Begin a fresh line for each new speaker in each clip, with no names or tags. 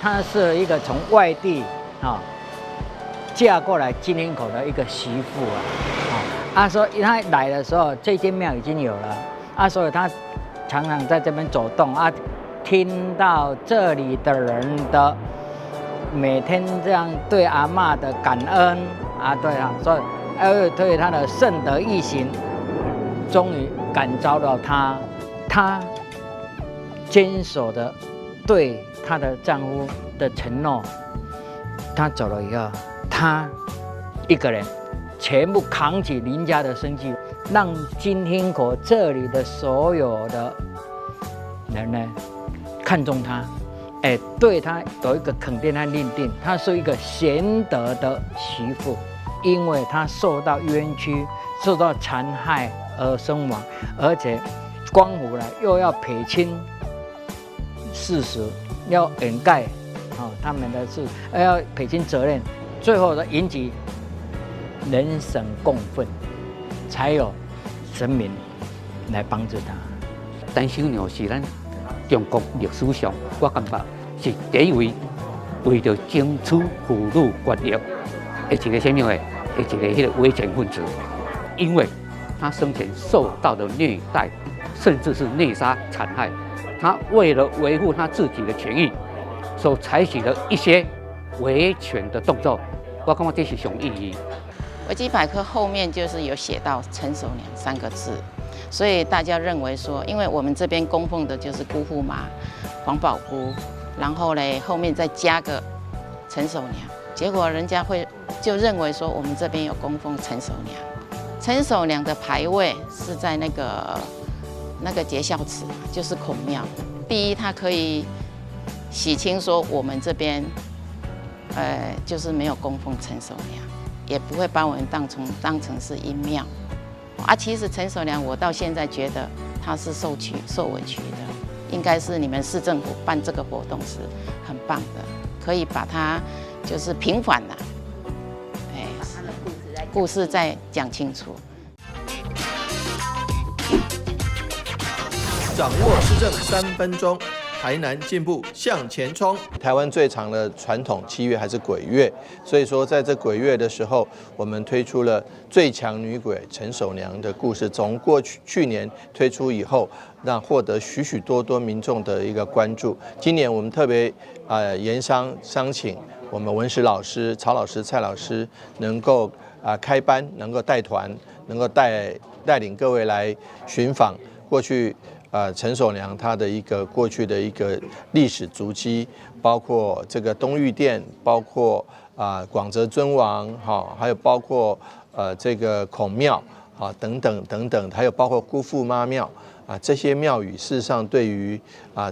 她是一個從外地啊嫁過來金峰口的一個媳婦啊，啊，所以她來的時候，這間廟已經有了，啊，所以她常常在這邊走動啊，聽到這裡的人的每天這樣對阿嬤的感恩啊，對啊，所以對她的聖德義行，終於感召了她，她堅守的對她的丈夫的承諾，她走了以後，她一個人全部扛起林家的生計，讓金興口這裡的所有的人呢看重她，哎，對她有一個肯定和認定，她是一個賢德的媳婦，因為她受到冤屈、受到殘害而身亡，而且官府呢又要撇清事實，要掩蓋他們的事，要撇清責任，最後呢引起人神共憤，才有神明來幫助他。
陳守娘是咱中國歷史上，我感覺是第一位為著爭取婦女權益的一個啥物的，一個彼個維權分子，因為他生前受到的虐待，甚至是虐殺殘害，他為了維護他自己的權益，所採取的一些維權的動作，我感覺這是上意義。
維基百科後面就是有寫到陳守娘三個字，所以大家認為說，因為我們這邊供奉的就是姑父媽黃寶菇，然後嘞後面再加個陳守娘，結果人家會就認為說我們這邊有供奉陳守娘。陳守娘的牌位是在那個節孝祠，就是孔廟。第一，它可以洗清說我們這邊，就是沒有供奉陳守娘，也不會把我們當成是陰廟。啊，其實陳守娘，我到現在覺得她是受委屈的，應該是你們市政府辦這個活動是很棒的，可以把它就是平反了，哎，故事再講清楚。
掌握市政3分鐘，台南進步向前衝。台灣最長的傳統7月還是鬼月，所以說在這鬼月的時候，我們推出了最強女鬼陳守娘的故事。從過去去年推出以後，那獲得許許多多民眾的一個關注。今年我們特別研商商請我們文史老師曹老師、蔡老師能夠開班，能夠帶團，能夠帶領各位來尋訪過去。陳守娘她的一個過去的一個歷史足跡，包括這個東御殿，包括廣澤尊王，哈，還有包括這個孔廟啊等等等等，還有包括姑父媽廟啊這些廟宇，事實上對於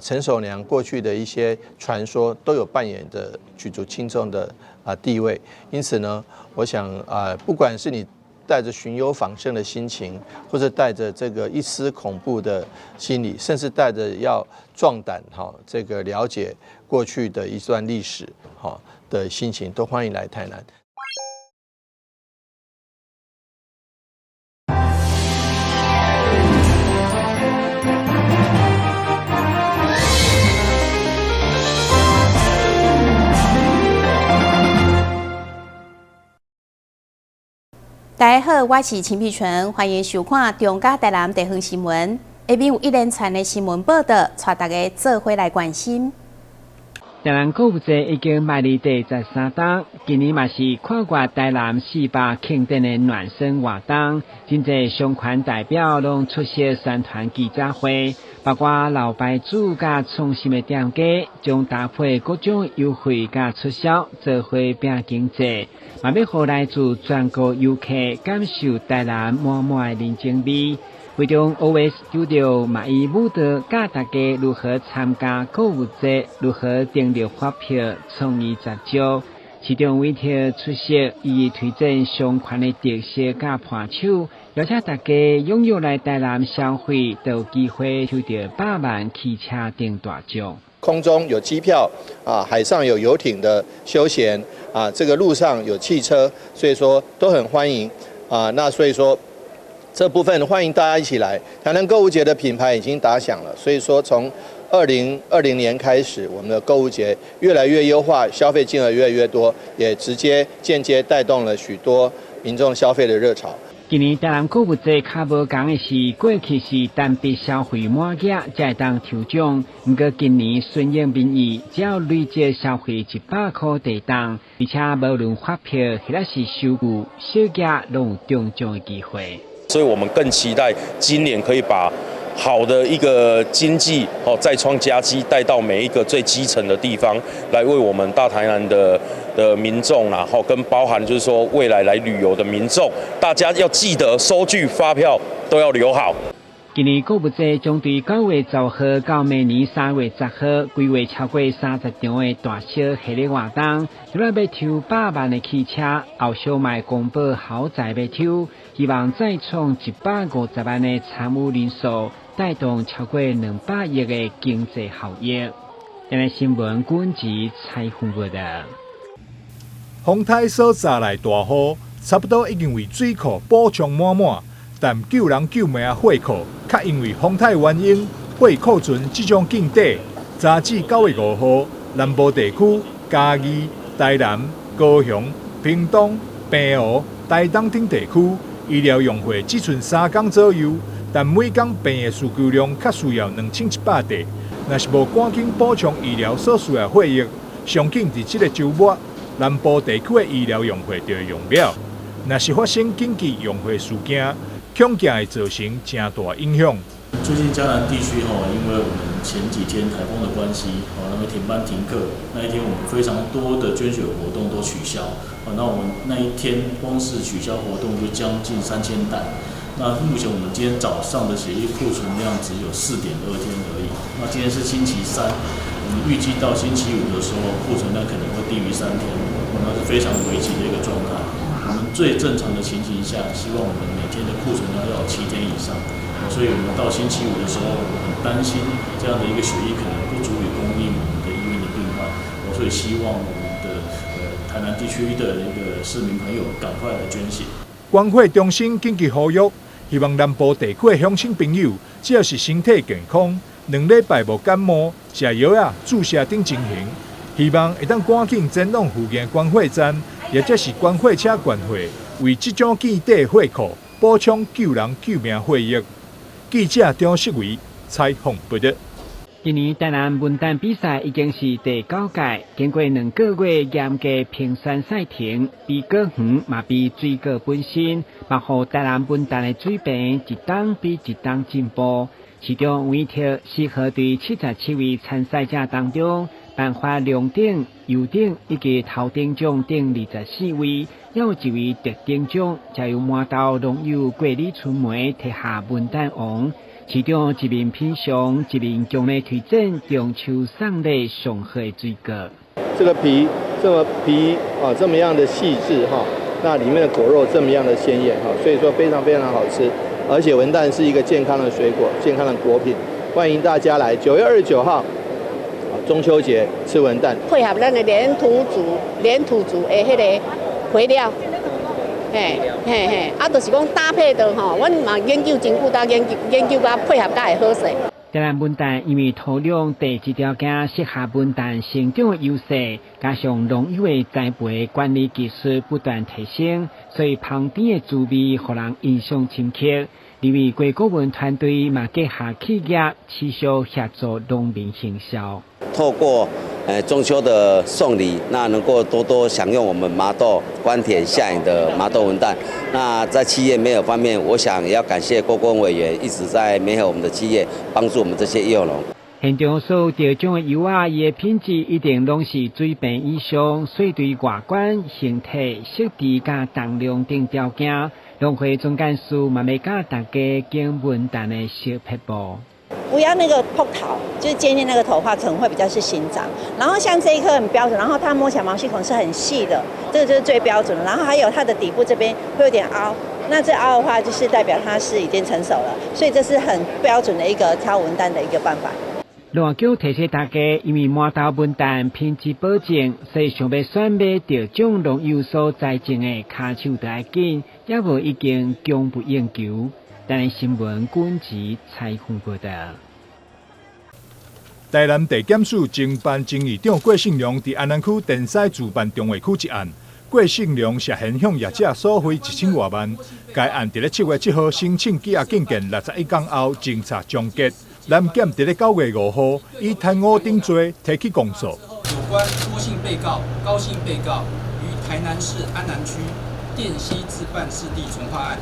陳守娘過去的一些傳說都有扮演的舉足輕重的地位。因此呢，我想不管是你帶着尋幽訪勝的心情，或者帶着這個一絲恐怖的心理，甚至帶着要壯膽哈，這個了解過去的一段歷史哈的心情，都歡迎來台南。
大家好，我是陳碧純，歡迎收看中嘉台南地方新聞。下面有一連串的新聞報道，帶大家做伙來關心。
台南購物節已經邁入第13冬，今年嘛是跨越台南400慶典的暖身活動，真濟商圈代表攏出席宣傳記者會，包括老牌子佮創新的店家，將搭配各種優惠佮促銷，做伙拼經濟，嘛欲予來自全國遊客感受台南滿滿的人情味。會中 OS Studio 嘛以舞蹈教大家如何參加購物節，如何登錄發票，創意絕招。市長委託出席，伊推薦相關的特色佮伴手，邀請大家踴躍來台南消費，就有機會抽著百萬汽車頂大獎。
空中有機票啊，海上有遊艇的休閒啊，這個路上有汽車，所以說都很歡迎啊。那所以說，這部分歡迎大家一起來。台南購物節的品牌已經打響了，所以說從2020年開始，我們的購物節越來越優化，消費金額越來越多，也直接間接帶動了許多民眾消費的熱潮。
今年台南購物節較無仝的是，過去是單筆消費滿額才會當抽獎，毋過今年順應民意，只要累積消費100箍地當，而且無論發票或者是收據，小額攏有中獎的機會。
所以我們更期待今年可以把好的一個經濟哦再創佳績帶到每一個最基層的地方，來為我們大台南的民眾，然後跟包含就是說未來來旅遊的民眾，大家要記得收據發票都要留好。
今年購物節將對9月10號到明年3月10號，規劃超過30場的大小系列活動，除了欲抽百萬的汽車，後續嘛會公布豪宅欲抽，希望再創150萬的參與人數，帶動超過200億的經濟效益。台南新聞軍事採訪報道。
風颱所襲來大雨，差不多已經為水庫補充滿滿，但救人救命血庫，卻因為風颱原因，血庫存即將見底。昨至9月5號，南部地區嘉義、台南、高雄、屏東、澎湖、台東等地區醫療用血只剩3工左右，但每工病的需求量較需要2100袋。若是無趕緊補充醫療所需的血液，上緊佇這个週末，南部地區的醫療用血就會用了。若是發生緊急用血事件，恐驚會造成誠大影響。
最近嘉南地區哈，因為我們前幾天颱風的關係，哦，那麼停班停課，那一天我們非常多的捐血活動都取消，哦，那我們那一天光是取消活動就將近3000袋。那目前我們今天早上的血液庫存量只有4.2天而已。那今天是星期三，我們預計到星期五的時候，庫存量可能會低於3天，那是非常危急的一個狀態。我們最正常的情形下，希望我們每天的庫存量要有7天以上。所以我們到星期五的時候，我很擔心這樣的一個血液可能不足以供應我們的醫院的病患。所以希望我們的台南地區的一個市民朋友趕快來捐血。
捐血中心緊急呼籲，希望南部地區的鄉親朋友，只要是身體健康，2禮拜無感冒、食藥仔、注射等情形，希望會當趕緊前往附近的捐血站，或者是捐血車捐血，為這種見底血庫補充救人救命血液。記者張世偉採訪報道。
今年台南文旦比賽已經是第九屆，經過2個月嚴格評選賽程，比果園嘛比水果本身，嘛予台南文旦的水平一冬比一冬進步。市長委託適合對77位參賽者當中，頒發龍頂、優等以及頭等獎等24位，還有一位特等獎，才由麻豆農友郭李春梅提下文旦王。市長一面品嘗，一面強力推薦中秋送禮上好的水果。
這個皮這麼皮啊，這麼樣的細緻哈，那裡面的果肉這麼樣的鮮豔哈，所以說非常非常好吃。而且文旦是一個健康的水果，健康的果品，歡迎大家來9月29號中秋節吃文旦。
配合咱的黏土族的彼个肥料。嘿，嘿嘿，啊，就是講搭配的吼，阮嘛研究真久，到研究研究甲配合才會好勢。
台南文旦因為土壤地質條件適合文旦成長的優勢，加上農友的栽培管理技術不斷提升，所以芳甜的滋味予人印象深刻。另外，郭顧問團隊嘛結合企業持續協助農民行銷。
透過中秋的送禮，那能夠多多享用我們麻豆官田下營的麻豆文旦。那在企業媒合方面，我想也要感謝郭郭委員一直在媒合我們的企業，幫助我們這些業農。
現場所有得獎的柚仔，伊的品質一定攏是水平以上，所以對外觀、形體、色澤佮重量等條件，農會總幹事嘛欲教大家揀文旦的小撇步。
不要那個破頭，就是尖尖那個頭的話，可能會比較是新長。然後像這一顆很標準，然後它摸起來毛細孔是很細的，這個就是最標準的。然後還有它的底部這邊會有點凹，那這凹的話就是代表它是已經成熟了，所以這是很標準的一個挑文旦的一個辦法。
農業局提醒大家，因為麻豆文旦品質保證，所以想欲選買得獎農友所栽種的，跤手就愛緊，猶無已經供不應求。台南新聞軍事採訪報道。
台南地檢署偵辦前議長郭信良佇安南區電西自辦重劃區一案，郭信良涉嫌向業者索賄1000外萬。該案佇咧7月7號申請羈押禁見61工後，偵查終結。南檢佇咧9月5號以貪污等罪提起公訴。
有關郭姓被告、高姓被告於台南市安南區電西自辦市地重劃案，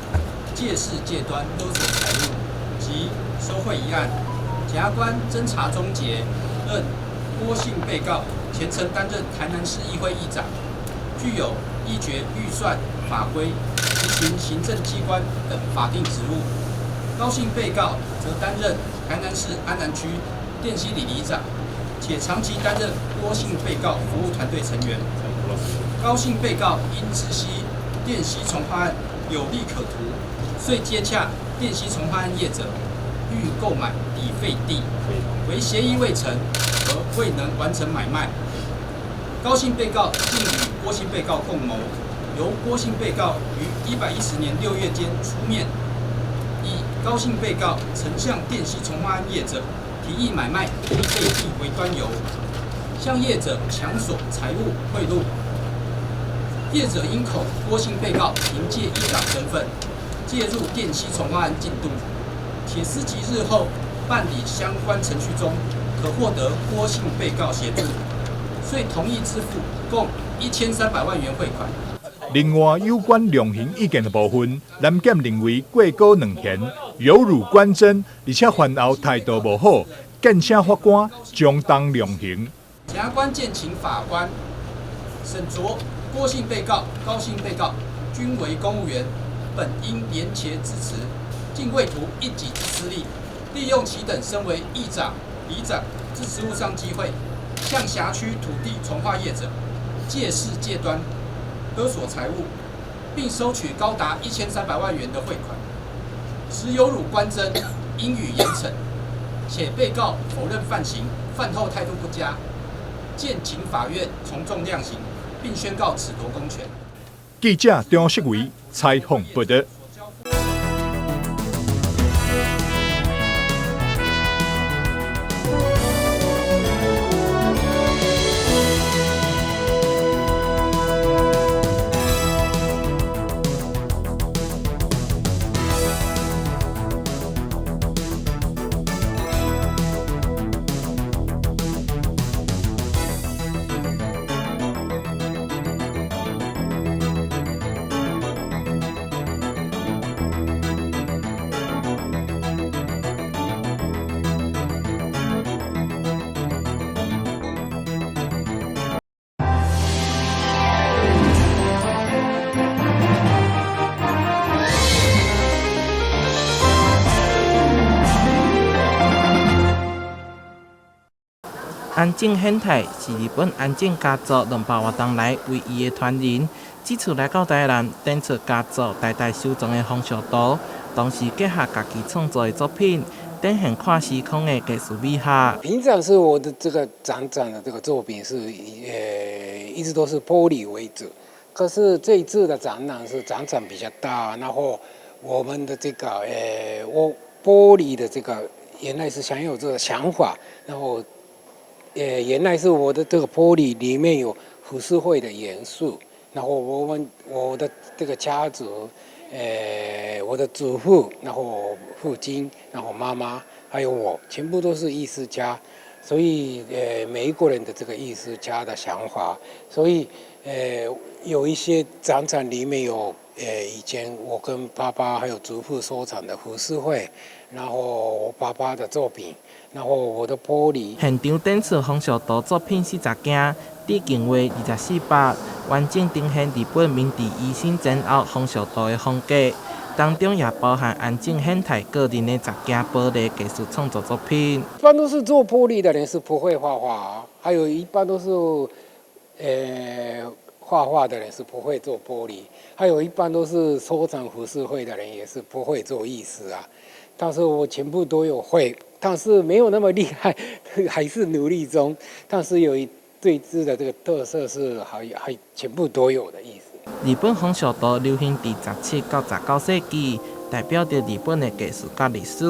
借勢借端勒索財物及收賄一案。檢察官偵查終結，認郭姓被告前曾擔任台南市議會議長，具有議決預算法規、執行行政機關等法定職務。高姓被告則擔任台南市安南區電西里里長，且長期擔任郭姓被告服務團隊成員。高姓被告因知悉電西重劃案有利可圖，遂接洽電西重劃案業者，欲購買抵廢地，惟協議未成而未能完成買賣。高姓被告竟與郭姓被告共謀，由郭姓被告於110年6月間出面，以高姓被告曾向電西重劃案業者提議買賣抵廢地為端由，向業者強索財物賄賂。業者因恐郭姓被告憑藉議長身份介入電西重劃案進度，且思及日後辦理相關程序中可獲得郭姓被告協助，遂同意支付共1300萬元匯款。
另外，有關量刑意見的部分，南檢認為過高兩嫌，有辱觀瞻，而且犯後態度無好，建請法官從重量刑。
檢察官建請法官審酌郭姓被告、高姓被告均為公務員，本應廉潔自持，竟為圖一己之私利，利用其等身為議長、里長之職務上機會，向轄區土地重劃業者借勢借端勒索財物，並收取高達1300萬元的匯款，實有辱觀瞻，應予嚴懲。且被告否認犯行，犯後態度不佳，建請法院從重量刑，並宣告褫奪公權。
記者張世偉採訪報導。
安井憲太是日本安井家族200外冬來唯一的傳人。這次來到台南，展出家族代代收藏的風俗圖，同時結合家己創作的作品，展現跨時空的藝術美學。
平常是我的這個展展的這個作品是，一直都是玻璃為主。可是這一次的展覽是展場比較大，然後我們的這個，我玻璃的這個原來是想有這個想法，然後。原來是我的這個玻璃裡面有浮世繪的元素，然後我的這個家族，我的祖父，然後父親，然後媽媽，還有我，全部都是藝術家，所以每一個人的這個藝術家的想法，所以有一些展場裡面有以前我跟爸爸還有祖父收藏的浮世繪，然後我爸爸的作品。然後我的玻璃。
現場展出風俗圖作品40件，致敬畫24幅，完整呈現日本明治維新前後風俗圖的風格。當中也包含安井憲太個人的10件玻璃藝術創作作品。
一般都是做玻璃的人是不會畫畫，還有一般都是，畫畫的人是不會做玻璃，還有一般都是收藏浮世繪的人也是不會做藝術啊。但是我全部都有會。但是沒有那麼厲害，還是努力中。但是有一對字的這個特色是還全部都有的意思。
日本風俗圖流行佇17到19世紀，代表著日本的藝術佮歷史，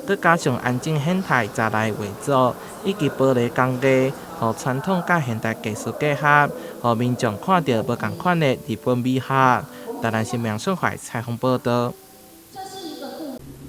閣加上安井憲泰在來畫作以及玻璃工藝，予傳統佮現代藝術結合，予民眾看著無仝款的日本美學。台南新聞順懷採訪報導。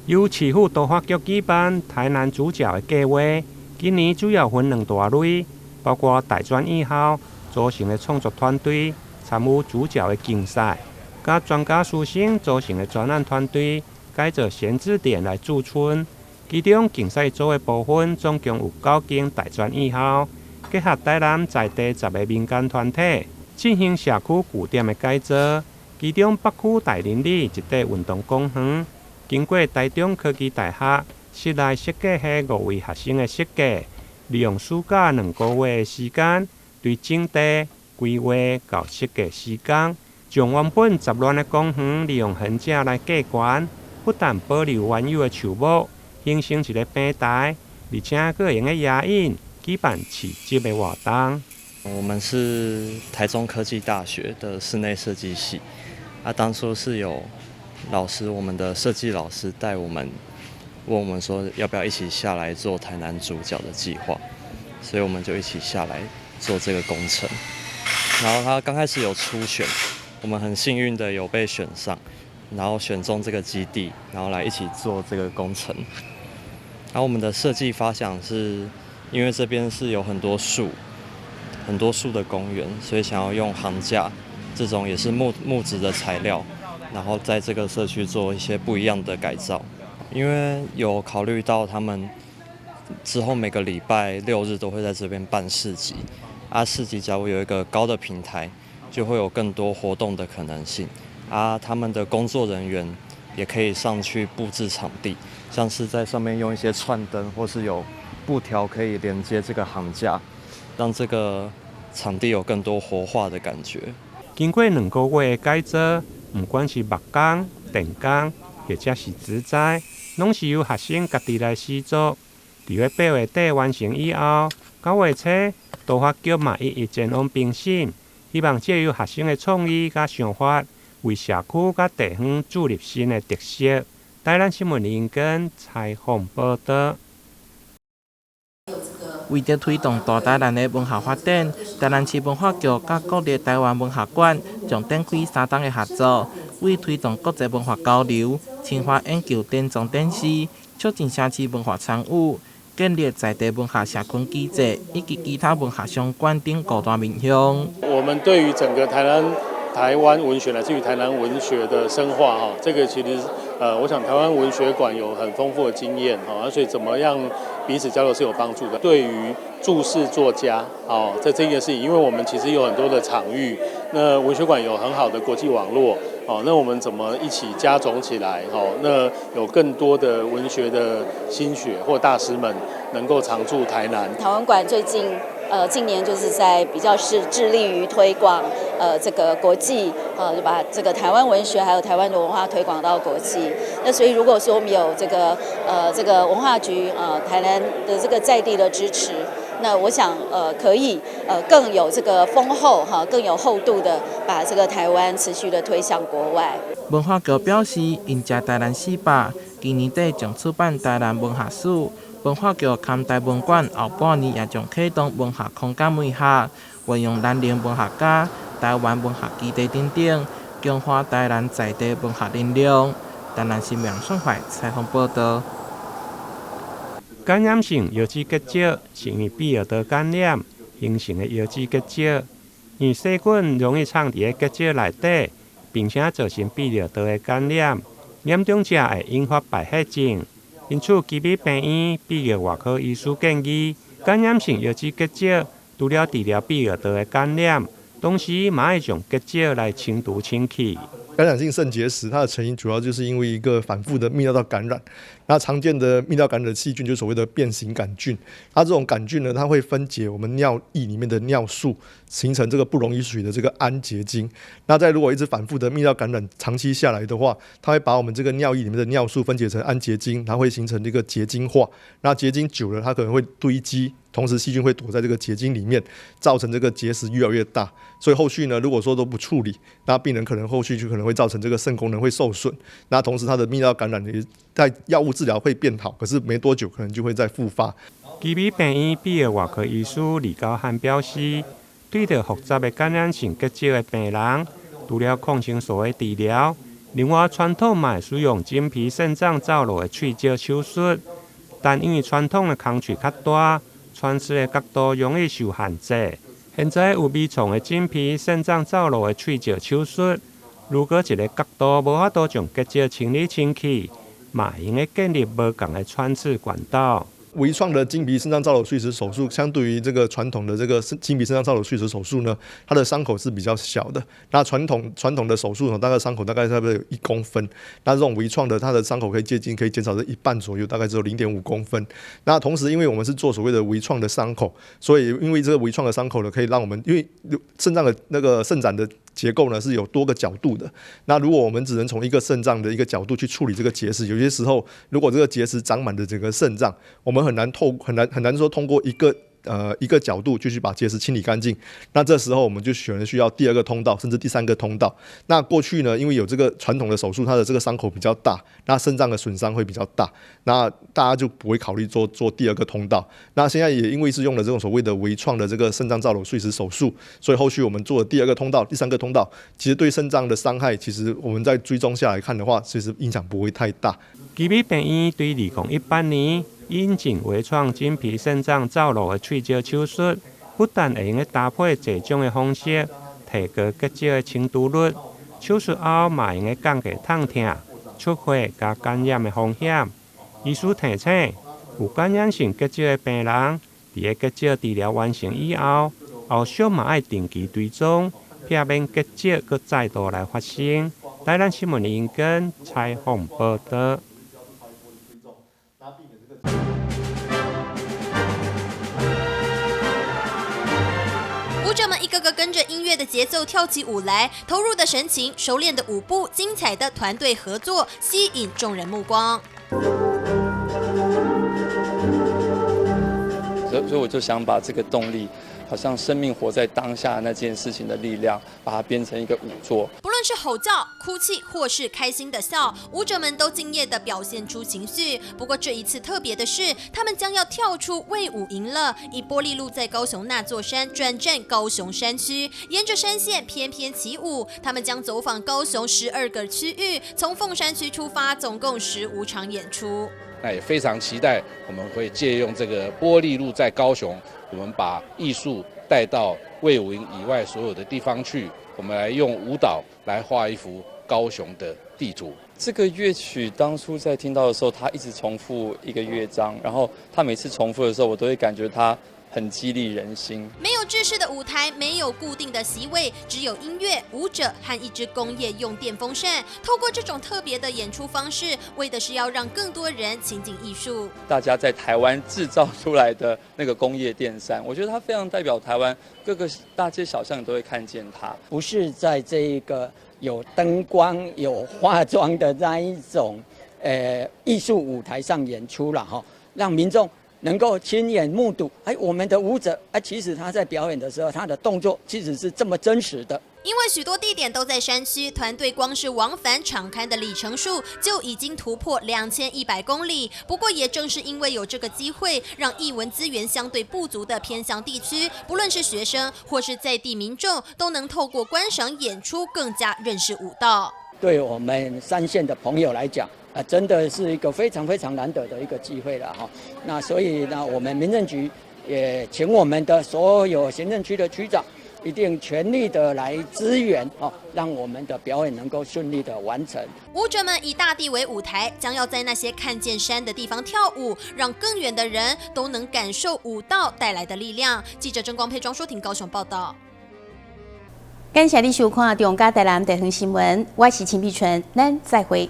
由市府都發局舉辦台南主角的計畫，今年主要分兩大類，包括大專院校組成的創作團隊參與主角的競賽，佮專家師生組成的專案團隊改造閒置點來駐村。其中競賽組的部分總共有九間大專院校，結合台南在地10個民間團體進行社區據點的改造。其中北區大林里一塊運動公園，經過台中科技大學室內設計系五位學生的設計，利用暑假2個月的時間，對整地規劃到設計施工，將原本雜亂的公園利用橫架來隔懸，不但保留原有的樹木，形成一個平台，而且閣會用得遮引舉辦市集的活動。
我們是台中科技大學的室內設計系，啊，當初是有老師，我們的設計老師帶我們，問我們說要不要一起下來做台南主角的計劃，所以我們就一起下來做這個工程。然後他剛開始有初選，我們很幸運的有被選上，然後選中這個基地，然後來一起做這個工程。然後我們的設計發想是，因為這邊是有很多樹。很多樹的公園，所以想要用桁架這種也是木質的材料，然後在這個社區做一些不一樣的改造。因為有考慮到他們之後每個禮拜六日都會在這邊辦市集，啊，市集假如有一個高的平台，就會有更多活動的可能性。啊，他們的工作人員也可以上去布置場地，像是在上面用一些串燈，或是有布條可以連接這個桁架。讓這個場地有更多活化的感覺。
經過2個月的改造，毋管是木工、電工，或者是植栽，攏是由學生家己來施作。佇咧8月底完成以後，9月初都發局嘛一一前往評審，希望藉由學生的創意佮想法，為社區佮地方注入新的特色。台南新聞林根採訪報導。
為著推動大台南的文學發展，台南市文化局佮國立臺灣文學館將展開3冬的合作，為推動國際文化交流、深化研究典藏展示、促進城市文化參與、建立在地文學社群機制以及其他文學相關等五大面向。
我們對於整個台灣文學乃至於台南文學的深化，哈，這個其實，我想台灣文學館有很豐富的經驗，哈，所以怎麼樣彼此交流是有幫助的。對於駐市作家，哦，在這件事情，因為我們其實有很多的場域，那文學館有很好的國際網絡，哦，那我們怎麼一起加總起來，哦，那有更多的文學的新血或大師們能夠常駐台南。
台灣館最近，近年就是在比較是致力於推廣，這個國際，就把這個台灣文學還有台灣的文化推廣到國際。那所以如果說我們有這個文化局，台南的這個在地的支持，那我想，可以，更有這個豐厚哈，更有厚度的把這個台灣持續的推向國外。
文化局表示，𪜶食台南400，今年底將出版台南文學史。文化局兼台文館後半年也將啟動文學空間媒合，運用南寧文學家、台灣文學基地等等，強化台南在地文學能量。台南新聞雙懷採訪報導。
感染性腰子結石是因為泌尿道感染形成的腰子結石，因為細菌容易藏佇咧結石內底，並且造成泌尿道的感染，嚴重者會引發敗血症。因此，基米病院泌尿外科醫師建議，感染性腰子結石除了治療泌尿道的感染，同時嘛愛將結石來清除清氣。
感染性腎結石，它的成因主要就是因為一個反覆的泌尿道感染。那常見的泌尿感染的細菌就是所謂的變形桿菌。它這種桿菌呢，它會分解我們尿液裡面的尿素，形成這個不溶於水的這個氨結晶。那在如果一直反覆的泌尿感染長期下來的話，它會把我們這個尿液裡面的尿素分解成氨結晶，它會形成這個結晶化。那結晶久了，它可能會堆積。同时细菌会躲在这个结晶里面，造成这个结石越来越大。所以后续呢，如果说都不处理，那病人可能后续就可能会造成这个肾功能会受损。那同时他的泌尿感染也在药物治疗会变好，可是没多久可能就会再复发。
奇美病院泌尿外科医师李高汉表示，对著复杂的感染性结石的病人，除了抗生素的治疗，另外传统嘛会使用经皮肾脏造瘘的碎石手术，但因为传统的空喙较大，穿刺的角度容易受限制。现在有微创的经皮肾脏造瘘的碎石手术，如果一个角度无法度将结石清理清去，嘛会用得建立无仝的穿刺管道。
微创的经皮肾脏造瘘碎石手术，相对于这个传统的这个经皮肾脏造瘘碎石手术呢，它的伤口是比较小的。那传统的手术呢，大概伤口大概差不多有1公分。那这种微创的，它的伤口可以接近，可以减少这一半左右，大概只有0.5公分。那同时，因为我们是做所谓的微创的伤口，所以因为这个微创的伤口呢，可以让我们因为肾脏的那个肾盏的结构呢是有多个角度的。那如果我们只能从一个肾脏的一个角度去处理这个结石，有些时候如果这个结石长满了整个肾脏，我们很难透很难很难说通过一个角度就去把结石清理干净。那这时候我们就可能需要第二个通道，甚至第三个通道。那过去呢，因为有这个传统的手术，它的这个伤口比较大，那肾脏的损伤会比较大，那大家就不会考虑做第二个通道。那现在也因为是用了这种所谓的微创的这个肾脏造瘘碎石手术，所以后续我们做了第二个通道、第三个通道，其实对肾脏的伤害，其实我们在追踪下来看的话，其实影响不会太大。
奇美病院对2018年引进微创经皮肾脏造瘘的碎石手术，不但会用得搭配济种的方式，提高结石的清除率，手术后嘛会用得降低痛疼、出血佮感染的风险。医师提醒，有感染性结石的病人，伫咧结石治疗完成以后，后续嘛爱定期追踪，避免结石阁再度来发生。台南新闻林根采访报道。
舞者们一个个跟着音乐的节奏跳起舞来，投入的神情、熟练的舞步、精彩的团队合作，吸引众人目光。
所以我就想把这个动力，好像生命活在当下那件事情的力量，把它变成一个舞作。
不论是吼叫、哭泣，或是开心的笑，舞者们都敬业的表现出情绪。不过这一次特别的是，他们将要跳出卫武营了，以波丽露在高雄那座山转战高雄山区，沿着山线翩翩起舞。他们将走访高雄12个区域，从凤山区出发，总共15场演出。
那也非常期待，我们会借用这个波丽露在高雄，我们把艺术带到卫武营以外所有的地方去，我们来用舞蹈来画一幅高雄的地图。
这个乐曲当初在听到的时候，它一直重复一个乐章，然后它每次重复的时候，我都会感觉它很激励人心。
没有制式的舞台，没有固定的席位，只有音乐、舞者和一支工业用电风扇。透过这种特别的演出方式，为的是要让更多人亲近艺术。
大家在台湾制造出来的那个工业电扇，我觉得它非常代表台湾，各个大街小巷你都会看见它。
不是在这一个有灯光、有化妆的那一种，艺术舞台上演出了哈，让民众能够亲眼目睹，哎，我们的舞者，哎，其实他在表演的时候，他的动作其实是这么真实的。
因为许多地点都在山区，团队光是往返场勘的里程数就已经突破2100公里。不过，也正是因为有这个机会，让艺文资源相对不足的偏乡地区，不论是学生或是在地民众，都能透过观赏演出，更加认识舞蹈。
对我们山线的朋友来讲，啊，真的是一个非常非常难得的一个机会了哈。那所以呢，我们民政局也请我们的所有行政区的区长，一定全力的来支援哦，让我们的表演能够顺利的完成。
舞者们以大地为舞台，将要在那些看见山的地方跳舞，让更远的人都能感受舞蹈带来的力量。记者郑光佩、庄淑婷高雄报道。
感谢你收看《中嘉台南地方新闻》，我是陈碧纯，咱再会。